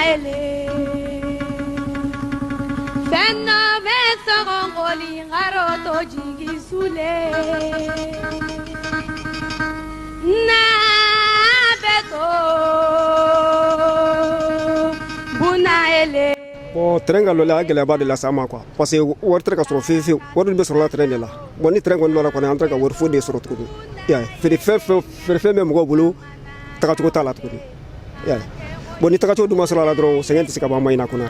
Ele fɛn dɔ bɛ sɔgɔnkɔli karo to jigi sule na bɛ to buna ele. Bon, train ka lɔli, a gɛlɛyaba de lase an ma quoi, parce que wari tɛ ka sɔrɔ fewu fewu. Wari dun bɛ sɔrɔ la train de la. Bon, ni train kɔni lɔra kɔni, an tɛ ka wari foyi de sɔrɔ tuguni. I y'a ye, feerefɛn fɛn feerefɛn bɛ mɔgɔw bolo, tagacogo t'a la tuguni. I y'a ye, bon, ni tagacogo dun ma sɔrɔ a la dɔrɔn, sɛgɛn tɛ se ka bɔ an ma ɲina kɔnɔ.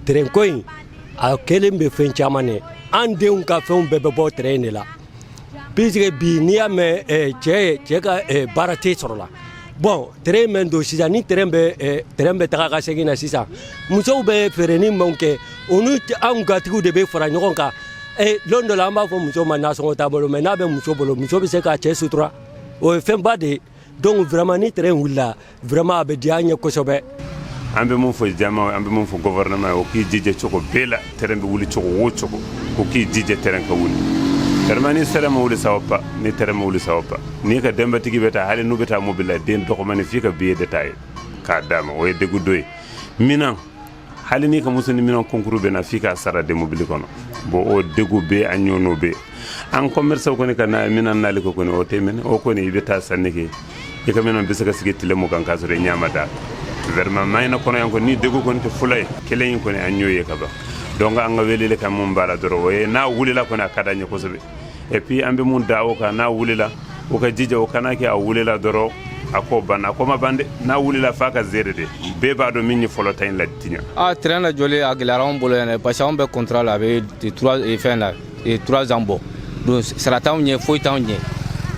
Train ko in, a kɛlen bɛ fɛn caman de. An denw ka fɛnw bɛɛ bɛ bɔ train de la, puisque bi n'i y'a mɛn cɛ ye, cɛ ka baara tɛ sɔrɔ la. Bon, train bɛ don sisan, ni train bɛ taga ka segin na sisan, musow bɛ feereni min kɛ, o ni anw gatigiw de bɛ fara ɲɔgɔn kan. Lon dɔ la, an b'a fɔ muso ma nasɔngɔ t'a bolo, mais n'a bɛ muso bolo, muso bɛ se k'a cɛ sutura, o ye fɛnba de ye. Donc vraiment, ni train wulila, vraiment a bɛ diya an ye kosɛbɛ. An bɛ mun fɔ jama, an bɛ mun fɔ gouvernement ye, o k'i jija cogo bɛɛ la, train bɛ wuli cogo o cogo, o k'i jija train ka wuli. Vraiment, ni sera ma wuli, ça va pas. Ni train ma wuli, ça va pas. N'i ka denbatigi bɛ taa, hali n'u bɛ taa mobili la, den dɔgɔmani f'i ka billet de ta ye k'a d'a ma, o ye degun dɔ ye. Minan, hali n'i ka muso ni minan concours bɛ na, f'i k'a sara de mobili kɔnɔ. Bon, o degun bɛ an ɲɔn'o bɛ an commerce kɔni ka na minan nali ko kɔni, o tɛ minɛ. O kɔni, i bɛ taa sanni kɛ, i ka minan bɛ se ka sigi tile 20 k'a sɔrɔ i ɲɛ ma da. Vraiment, Mayina kɔnɔ yan kɔni, ni degun kɔni tɛ fɔlɔ ye, kelen in kɔni, an y'o ye ka ban. Donc an ka weleli ka mun b'a la dɔrɔn, o ye n'a wulila kɔni, a ka d'an ye kosɛbɛ. Et puis an bɛ mun da o kan, n'a wulila, o ka jija, o kana kɛ a wulila dɔrɔn, a ko banna. A ko ma ban dɛ. N'a wulila, f'a ka zere de, bɛɛ b'a dɔn min ye fɔlɔ ta in la tiɲɛ. A train la jɔlen, a gɛlɛyara anw bolo yɛrɛ, parce que anw bɛ contrat la, a bɛ trois fɛn la, 3 ans bɔ. Donc sara t'anw ɲɛ, foyi t'anw ɲɛ.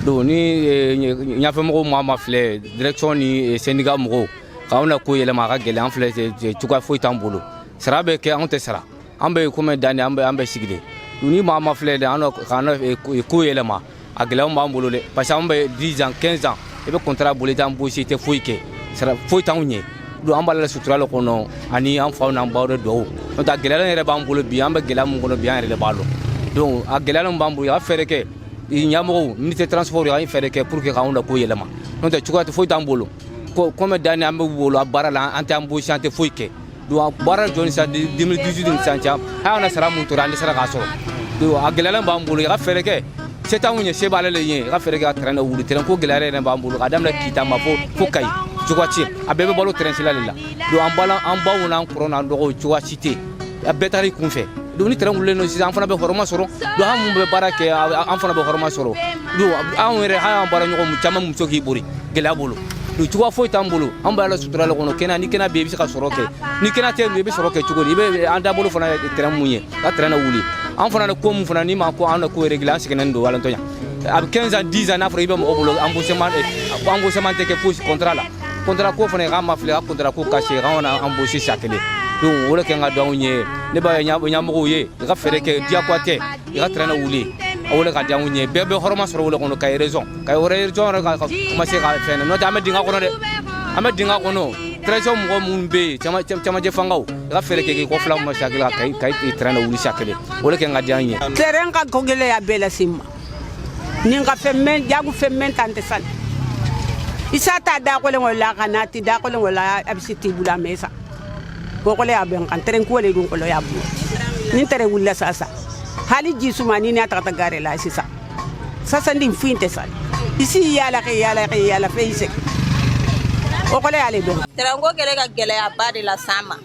Donc ni ɲɛfɛmɔgɔw ma filɛ, direction ni syndicat mɔgɔw k'anw na ko yɛlɛma, a ka gɛlɛn. An filɛ, cogoya foyi t'an bolo. Sara bɛ kɛ, anw tɛ sara, an bɛ komi danni, an bɛ sigi de. Ni maa ma filɛ dɛ, an k'an ko yɛlɛma, a gɛlɛyaw b'an bolo dɛ, parce que an bɛ 10 ans, 15 ans, i bɛ contrat bolo, i t'an bosi, i tɛ foyi kɛ, sara foyi t'anw ɲɛ. Donc an b'a la sutura le kɔnɔ ani an faw n'an baw de duwawu. N'o tɛ, a gɛlɛya yɛrɛ b'an bolo bi. An bɛ gɛlɛya mun kɔnɔ bi, an yɛrɛ de b'a dɔn. Donc a gɛlɛya min b'an bolo, a fɛɛrɛ kɛ ɲɛmɔgɔw, ministre transport, an ye fɛɛrɛ kɛ pour que k'anw la ko yɛlɛma. N'o tɛ, cogoya tɛ foyi t'an bolo. Ko komi danni an bɛ bolo a baara la, an tɛ an bosi, an tɛ foyi kɛ. Donc baara jɔ ni sisan 2018 ni sisan cɛ, an na sara mun tora, an dɛsɛra k'a sɔrɔ. Donc a gɛlɛya b'an bolo. I ka fɛɛrɛ kɛ, se t'anw ɲɛ, se b'ale le ɲɛ. I ka fɛɛrɛ kɛ ka train wuli. Train ko gɛlɛya yɛrɛ b'an bolo, k'a daminɛ Kita ma fo Kayi, cogoya tɛ, a bɛɛ bɛ balo train sira de la. Donc an bala, an baw n'an kɔrɔ n'an dɔgɔw, cogoya si tɛ, a bɛɛ taara i kun fɛ. Donc ni train wulilen don sisan, an fana bɛ hɔrɔma sɔrɔ. Donc an mun bɛ baara kɛ, an fana bɛ hɔrɔma sɔrɔ. Donc anw yɛrɛ, an y'an baara ɲɔgɔn caman muso k'i bori gɛlɛya bolo. Donc cogoya foyi t'an bolo, an b'a la sutura le kɔnɔ. Kɛnɛ ni kɛnɛ bɛ yen, i bɛ se ka sɔrɔ kɛ. Ni kɛnɛ tɛ yen, i bɛ sɔrɔ kɛ cogo di? I bɛ an dabolo fana ye train mun ye, ka train na wuli, an fana ko mun fana ni ma ko an na ko régler, an sɛgɛnnen don. Walantɔɲa, a bɛ 15 ans, 10 ans, n'a fɔra i bɛ mɔgɔ bolo, embauchement tɛ kɛ fosi contrat la. Contrat ko fana, k'an ma filɛ ka contrat ko cassé, k'an kana embaucher siɲɛ kelen. Donc o de kɛ n ka dɔn ye. Ne b'a ɲɛmɔgɔw ye, i ka fɛɛrɛ kɛ, diyagoya tɛ, i ka train na wuli, o de ka di anw ye. Bɛɛ bɛ hɔrɔma sɔrɔ o de kɔnɔ, Kayi région, Kayi région yɛrɛ ka commencer ka fɛn. N'o tɛ, an bɛ dingɛ kɔnɔ dɛ, an bɛ dingɛ kɔnɔ. Transition mɔgɔ minnu bɛ yen, camancɛ fangaw, i ka fɛɛrɛ kɛ k'i kɔ fila ma siɲɛ kelen, ka Kayi train na wuli siɲɛ kelen, o de kɛ n ka di an ye. Train ka ko gɛlɛya bɛɛ lase n ma. Ni n ka fɛn mɛn jago, fɛn mɛn tan tɛ sani isa ta dakolen la ka na ti dakolen la, a bɛ se t'i bolo a mɛ sa ko ya bɛn kan train ko le dun kolo ya bolo. Ni train wulila sasa, hali ji suma ni ne tagata gare la sisan sasa, ndi fuyin tɛ sani isi yala ke yala ke yala fe ise o kole y'ale dɔn. Train ko kɛlen ka gɛlɛyaba de las'an ma.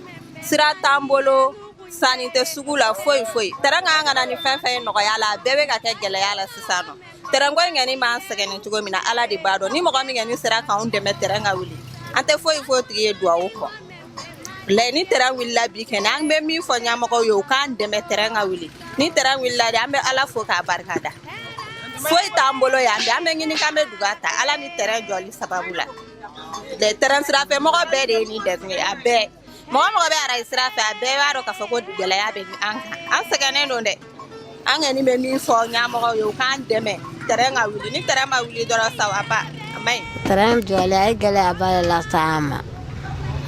Sira t'an bolo, sanni tɛ sugu la, foyi foyi. Train kan ka na ni fɛn fɛn ye nɔgɔya la, a bɛɛ bɛ ka kɛ gɛlɛya la sisan nɔ. Train ko in kɔni b'an sɛgɛn ni cogo min na, Ala de b'a dɔn. Ni mɔgɔ min kɔni sera k'anw dɛmɛ train ka wuli, an tɛ foyi foyi tigi ye duwawu kɔ. Lɛ ni train wulila bi kɛnɛ, an bɛ min fɔ ɲɛmɔgɔw ye, u k'an dɛmɛ train ka wuli. Ni train wulila de, an bɛ Ala fo k'a barikada. Foyi t'an bolo yan bi, an bɛ ɲini k'an bɛ duga ta Ala ni train jɔli sababu la. Lɛ train sirafɛ mɔgɔ bɛɛ de ye nin degun ye. A bɛɛ, mɔgɔ mɔgɔ bɛ arajo sira fɛ, a bɛɛ b'a dɔn k'a fɔ ko gɛlɛya bɛ an kan. An sɛgɛnnen don dɛ. An kɔni bɛ min fɔ ɲɛmɔgɔw ye, u k'an dɛmɛ train ka wuli. Ni train ma wuli dɔrɔn, sawaba a man ɲi. Train jɔlen, a ye gɛlɛyaba de lase an ma.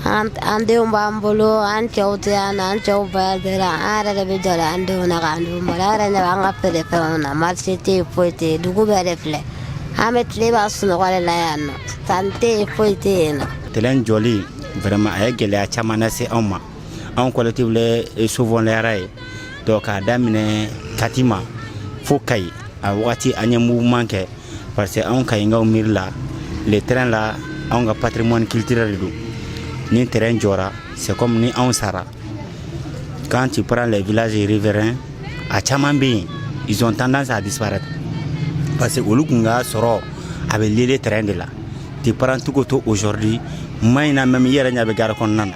An denw b'an bolo, an cɛw tɛ yan nɔ, an cɛw voyagera, an yɛrɛ de bɛ jɔrɔ an denw na k'an denw balo. An yɛrɛ ɲɛ b'an ka feerefɛnw na, marché tɛ yen, foyi tɛ yen, dugu bɛɛ de filɛ. An bɛ tile b'a sunɔgɔ de la yan nɔ, sanni tɛ yen, foyi tɛ yen nɔ. Train jɔli Vraiment, a ye gɛlɛya caman lase anw ma. Anw collectif le Sauvons les Rails, donc k'a daminɛ Kati ma fo Kayi, a wagati an ye mouvement kɛ, parce que anw Kayinkaw miiri la, le train la, anw ka patrimoine culturel de don. Ni train jɔra, c'est comme ni anw sara. Quand tu prends les villages riverains, a caman bɛ yen, ils ont tendance à disparaître, parce que olu kun ka sɔrɔ a bɛ lié train de la. Tu prends Togoto aujourd'hui, Maïna même, i yɛrɛ ɲɛ bɛ gare kɔnɔna na,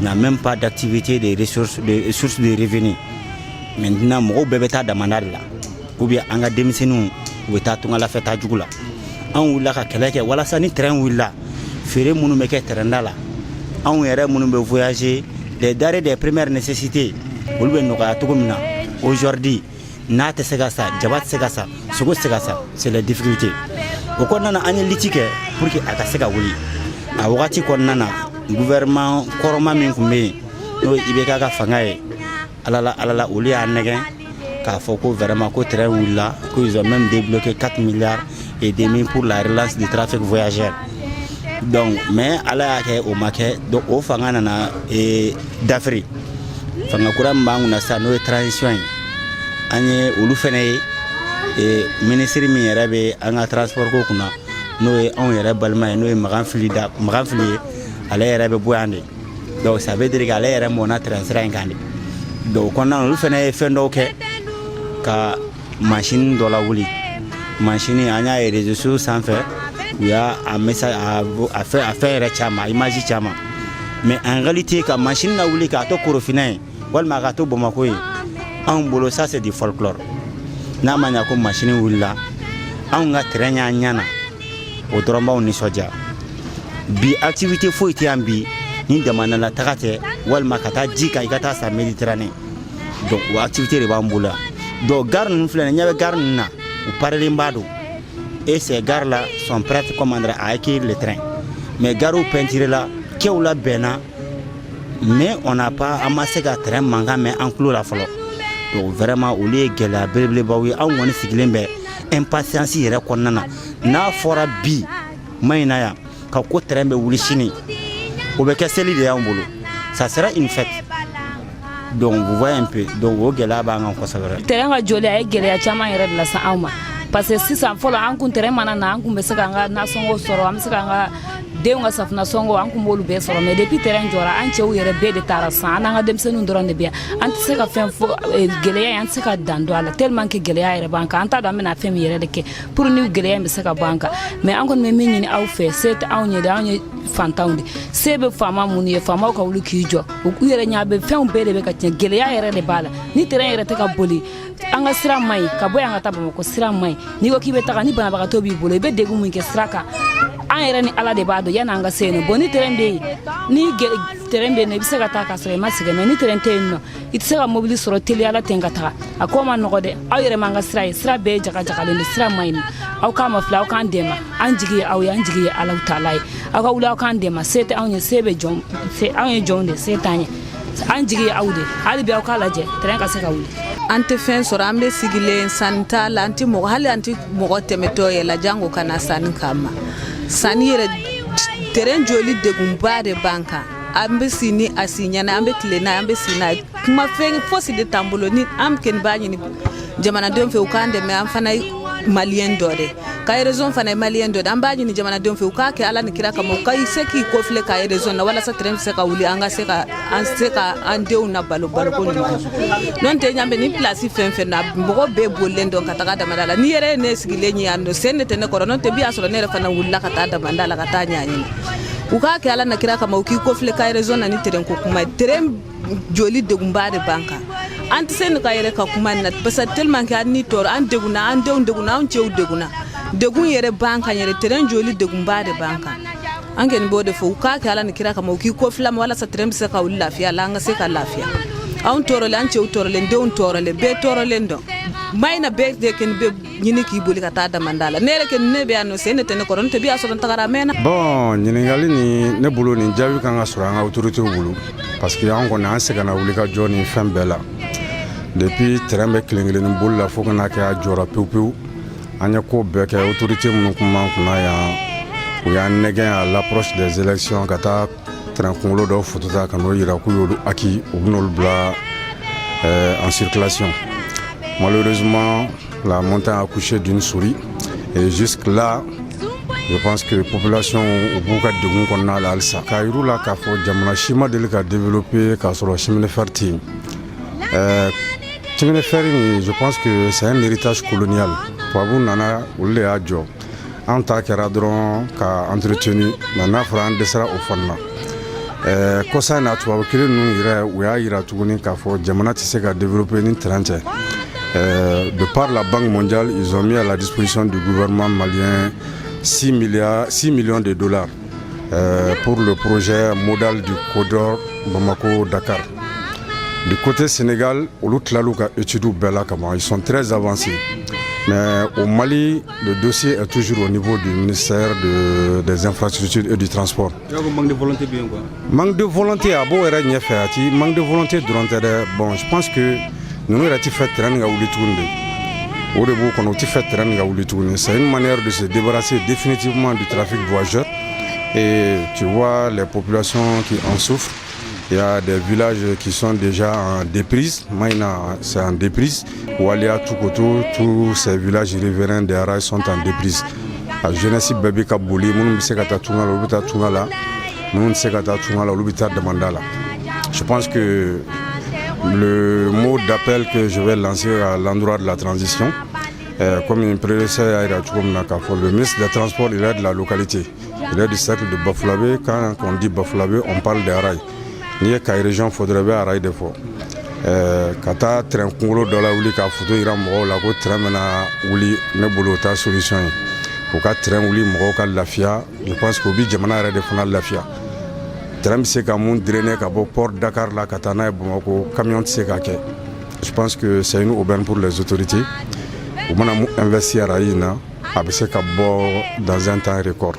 n'a même pas d'activité de ressources, de source de revenus. Maintenant, mɔgɔw bɛɛ bɛ taa damanda de la, ou bien an ka denmisɛnninw, u bɛ taa tungalafɛ taa jugu la. Anw wulila ka kɛlɛ kɛ walasa ni train wulila, feere minnu bɛ kɛ train da la, anw yɛrɛ minnu bɛ voyager, les denrées des premières nécessités, olu bɛ nɔgɔya cogo min na. Aujourd'hui, n'a tɛ se ka sa, jaba tɛ se ka sa, sogo tɛ se ka sa, c'est les difficultés. O kɔnɔna na, an ye lutte kɛ pour que a ka se ka wuli. A wagati kɔnɔna na, gouvernement kɔrɔma min tun bɛ yen, n'o ye IBK ka fanga ye, ala la ala la, olu y'a nɛgɛn k'a fɔ ko vraiment ko train wulila, ko ils ont même débloqué 4 milliards et demi pour la relance du trafic voyageur. Donc, mais ala y'a kɛ, o ma kɛ. Donc o fanga nana dafiri. Fanga kura min b'an kunna sisan, n'o ye transition ye, an ye olu fɛnɛ ye, minisiri min yɛrɛ bɛ an ka transport ko kunna, n'o ye anw yɛrɛ balima ye, n'o ye Makan Fili da Makan Fili ye, ale yɛrɛ bɛ bɔ yan de. Donc ça veut dire que ale yɛrɛ mɔnna train sira in kan de. Donc o kɔnɔna na, olu fɛnɛ ye fɛn dɔw kɛ ka machine dɔ lawuli. Machine, an y'a ye réseaux sociaux sanfɛ, u y'a a message, a fɛn yɛrɛ caman, image caman. Mais en réalité, ka machine lawuli k'a to Korofina ye walima k'a to Bamakɔ ye, anw bolo, ça c'est du folklore. N'a ma ɲa ko machine wulila, anw ka train y'an ɲana, o dɔrɔn b'anw nisɔndiya. Bi, activité foyi tɛ yan bi ni damanala taga tɛ, walima ka taa ji kan, i ka taa sa Méditerranée. Donc o activité de b'an bolo yan. Donc gare ninnu filɛ nin ye, ɲɛ bɛ gare ninnu na, u parelenba don, et ces gares là sont prêtes, comment dire, à accueillir le train. Mais garew peinturé la, quaiw labɛnna, mais on n'a pas, an ma se ka train mankan mɛn an tulo la fɔlɔ. Donc vraiment, olu ye gɛlɛya belebelebaw ye. Anw kɔni sigilen bɛ impatience yɛrɛ kɔnɔna na. N'a fɔra bi Maïna yan ka ko train bɛ wuli sini, o bɛ kɛ seli de y'anw bolo, ça sera une fête. Donc vous voyez un peu, donc o gɛlɛya b'an kan kosɛbɛ. Terrain ka joli, a ye gɛlɛya caman yɛrɛ de lase anw ma, parce que sisan, fɔlɔ, an kun terrain mana na, an kun bɛ se k'an ka nasɔngɔ sɔrɔ, an bɛ se k'an ka denw ka safunɛ sɔngɔ, an kun b'olu bɛɛ sɔrɔ. Mais depuis terrain jɔra, an cɛw yɛrɛ bɛɛ de taara san, an n'an ka denmisɛnninw dɔrɔn de bɛ yan. An tɛ se ka fɛn fɔ gɛlɛya in, an tɛ se ka dan don a la, tellement que gɛlɛya yɛrɛ b'an kan. An t'a dɔn an bɛna fɛn min yɛrɛ de kɛ pour ni gɛlɛya in bɛ se ka bɔ an kan. Mais an kɔni bɛ min ɲini aw fɛ, se tɛ anw ye dɛ, anw ye fantanw de. Se bɛ faama minnu ye, faamaw ka wuli k'i jɔ. U yɛrɛ ɲɛ bɛ fɛnw bɛɛ de bɛ ka tiɲɛ, gɛlɛya yɛrɛ de b'a la. Ni terrain yɛrɛ tɛ ka boli, an ka sira man ɲi ka bɔ yan ka taa Bamakɔ, sira man ɲi. N'i ko k'i bɛ taga ni banabagatɔ b'i bolo, i bɛ degun min kɛ sira kan, an yɛrɛ ni Ala de b'a dɔn yanni an ka se yen nɔ. Bon, ni terrain bɛ yen, ni terrain bɛ yen nɔ, i bɛ se ka taa k'a sɔrɔ i ma sɛgɛn. Mais ni terrain tɛ yen nɔ, i tɛ se ka mobili sɔrɔ teliyala ten ka taga. A ko ma nɔgɔ dɛ. Aw yɛrɛ m'an ka sira ye, sira bɛɛ ye jagajagalen de, sira man ɲi. Aw k'a ma filɛ, aw k'an dɛmɛ. An jigi ye aw ye, an jigi ye Alaw taala ye. Aw ka wuli, aw k'an dɛmɛ. Se tɛ anw ye, se bɛ jɔn se, anw ye jɔnw de, se t'an ye, an jigi ye aw de. Hali bi, aw k'a lajɛ, terrain ka se ka wuli. An tɛ fɛn sɔrɔ, an bɛ sigilen, sanni t'a la, an tɛ mɔgɔ, hali an tɛ mɔgɔ tɛmɛtɔ yɛ la jango ka na sanni k'an ma. Sanni yɛrɛ, terrain joli degunba de b'an kan. An bɛ si ni a si ɲɛna, an bɛ tile n'a ye, an bɛ si n'a ye. Kuma fɛn fosi de t'an bolo. Ni an kɔni b'a ɲini jamanadenw fɛ, u k'an dɛmɛ. An fana ye Malien dɔ de, Kayes région fana ye Malien dɔ de. An b'a ɲini jamanadenw fɛ, u k'a kɛ Ala ni kira kama, u ka se k'i kɔfilɛ Kayes région na, walasa terrain bɛ se ka wuli, an ka se ka an se ka an denw na balo baloko ɲuman. N'o tɛ, ɲan bɛ ni place fɛn fɛn na, mɔgɔ bɛɛ bolilen dɔn ka taga damada la. Ni yɛrɛ ye ne sigilen ye yan nɔ, sen de tɛ ne kɔrɔ. N'o tɛ, bi y'a sɔrɔ ne yɛrɛ fana wulila ka taa damanda la ka taa ɲɛɲini. U k'a kɛ Ala na kira kama, u k'i kɔfilɛ Kayes région na ni terrain ko kuma ye. Terrain joli degunba de b'an kan. An tɛ se nin ka yɛrɛ ka kuma nin na, parce que tellement que an ni tɔɔrɔ, an degunna, an denw degunna, an cɛw degunna, degun yɛrɛ b'an kan yɛrɛ. Terrain joli degunba de b'an kan. An kɔni b'o de fɔ, u k'a kɛ Ala ni kira kama, u k'i kɔfilɛ ma, walasa terrain bɛ se ka wuli lafiya la, an ka se ka lafiya. Anw tɔɔrɔlen, an cɛw tɔɔrɔlen, denw tɔɔrɔlen, bɛɛ tɔɔrɔlen dɔn. Mayina bɛɛ de kɛni bɛ ɲini k'i boli ka taa damanda la. Ne yɛrɛ kɛ, ne bɛ yan nɔ, sen de tɛ ne kɔrɔ. N'o tɛ, bi y'a sɔrɔ n tagara a mɛnna. Bon, ɲininkali ni ne bolo, nin jaabi kan ka sɔrɔ an ka autorités bolo, parce que an kɔni, an sɛgɛnna wuli ka jɔ ni fɛn bɛɛ la. Depuis train bɛ kelen kelenni boli la fo ka n'a kɛ a jɔra pewu pewu, an ye ko bɛɛ kɛ. Autorité minnu kun b'an kunna yan, u y'an nɛgɛn à l'approche des élections ka taa. train kunkolo dɔw photo ta ka n'o yira k'u y'olu acquis, u bɛn'olu bila en circulation. Malheureusement, la montagne a accouché d'une souris et jusque là, je pense que population u b'u ka degun kɔnɔna la halisa. K'a yir'u la k'a fɔ jamana si ma deli ka développer k'a sɔrɔ chemin de fer tɛ yen. Chemin de fer in, je pense que c'est un héritage colonial. Tubabuw nana, olu de y'a jɔ. An ta kɛra dɔrɔn ka entretenu, mais n'a fɔra an dɛsɛra o fana na. Kɔsa in na, tubabu kelen ninnu yɛrɛ, u y'a yira tuguni k'a fɔ jamana tɛ se ka développer ni train tɛ. De par la Banque mondiale, ils ont mis à la disposition du gouvernement malien 6 milliards, 6 millions de dollars pour le projet modal du corridor Bamako-Dakar. Du côté Sénégal, olu tilal'u ka études bɛɛ la kaban, ils sont très avancés. Mais au Mali, le dossier est toujours au niveau du ministère des Infrastructures et du Transport. Manque de volonté bien quoi. Manque de volonté, a b'o yɛrɛ ɲɛfɛ, a ti manque de volonté dɔrɔn tɛ dɛ. Bon, je pense que ninnu yɛrɛ ti fɛ train ka wuli tuguni de. O de b'u kɔnɔ, u ti fɛ train ka wuli tuguni. C'est une manière de se débarrasser définitivement du trafic voyageur. Et tu vois les populations qui en souffrent. Il y a des villages qui sont déjà en déprise. Maïna, c'est en déprise. Walia, Toukoto, tous ces villages riverains des rails sont en déprise. A jeunesse bɛɛ bɛ ka boli, minnu bɛ se ka taa tunga la, olu bɛ taa tunga la, minnu tɛ se ka taa tunga la, olu bɛ taa damanda la. Je pense que le mot d'appel que je vais lancer à l'endroit de la transition, comme une prédécesseur y'a yira cogo min na k'a fɔ le ministre des Transports, il est de la localité, il est du cercle de Bafoulabé. Quand on dit Bafoulabé, on parle des rails. N'i ye Kayi région fɔ dɔrɔn, i bɛ rail de fɔ. Ka taa train kunkolo dɔ la wuli k'a photo yira mɔgɔw la ko train bɛna wuli, ne bolo o ta solution ye. U ka train wuli, mɔgɔw ka lafiya. Je pense que u bi jamana yɛrɛ de fana lafiya. Train bɛ se ka mun drainer ka bɔ port Dakar la ka taa n'a ye Bamakɔ, camion tɛ se k'a kɛ. Je pense que c'est une aubaine pour les autorités. U mana mun investir rail in na, a bɛ se ka bɔ dans un temps record.